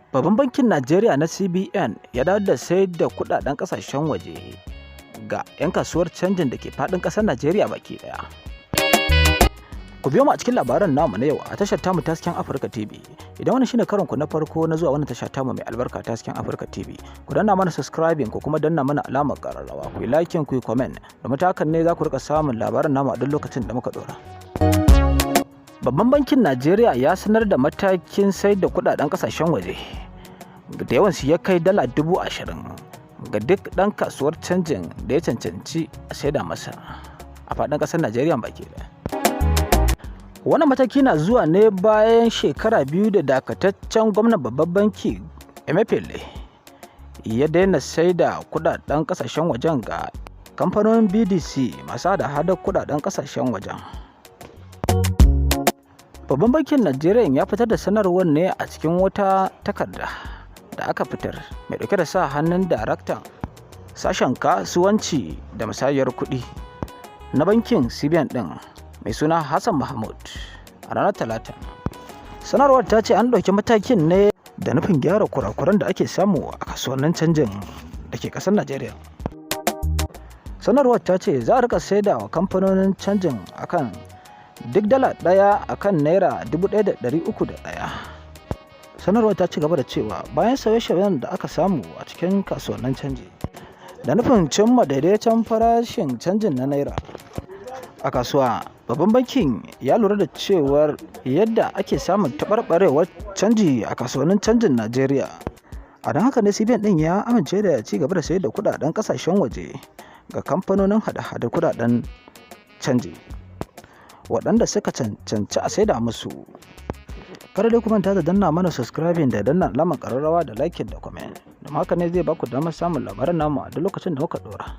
Babban Bankin Najeriya na CBN ya dawo da sayar da kudaden kasashen waje ga 'yan kasuwar canjin da ke faɗin ƙasar Najeriya baki ɗaya. Ku biyo mu a cikin labaran namu na yau a tashar tamu Tasken Afirka TV. Idan wannan shine karon ku na farko na zuwa wannan tasha tamu mai albarka Tasken Afirka TV, ku danna mana subscribing, ku kuma danna mana alamar ƙararrawa, ku yi liking, ku yi comment, domin ta hakan ne za ku rika samun labaran namu a duk lokacin da muka dora. Babban Bankin Najeriya ya sanar da matakin sayar da kudaden kasashen waje da yawansu ya kai dala 20,000 ga duk ɗan kasuwar canjin da ya cancanci a saida masa a faɗin ƙasar Najeriya baki ɗaya. Wannan mataki na zuwa ne bayan shekara 2 da dakataccen gwamnan babban banki Emefiele ya daina sai da kudaden kasashen wajen ga kamfanonin BDC masu hada-hadar kudaden kasashen wajen. Babban Bankin Najeriya ya fitar da sanarwar ne a cikin wata takarda da aka fitar mai dauke da sa hannun daraktan sashen kasuwanci da musayar kuɗi na bankin CBN ɗin mai suna Hassan Mahmud a ranar Talata. Sanarwar ta ce an ɗauki matakin ne da nufin gyara kurakuran da ake samu a kasuwannin canjin da ke ƙasar Najeriya. Sanarwar ta ce za a rika saida wa kamfanonin canjin akan duk dala ɗaya akan naira 1,301. Sanarwar ta ci gaba da cewa bayan sauye-sauyen da aka samu a cikin kasuwannin canji da nufin cimma daidaiton farashin canjin na naira a kasuwa, babban bankin ya lura da cewar yadda ake samun taɓarɓarewar canji a kasuwannin canjin Najeriya. A don haka ne CBN ɗin ya amince da ci gaba da sayar da kudaden kasashen waje ga kamfanonin hada-hadar kudaden canji waɗanda suka cancanci a saida musu. Kada dai ku manta da danna mana subscribing da danna alamar ƙararrawa da liking da comment. Don haka ne zai baku damar samun labaran namu a duk lokacin da muka ɗora.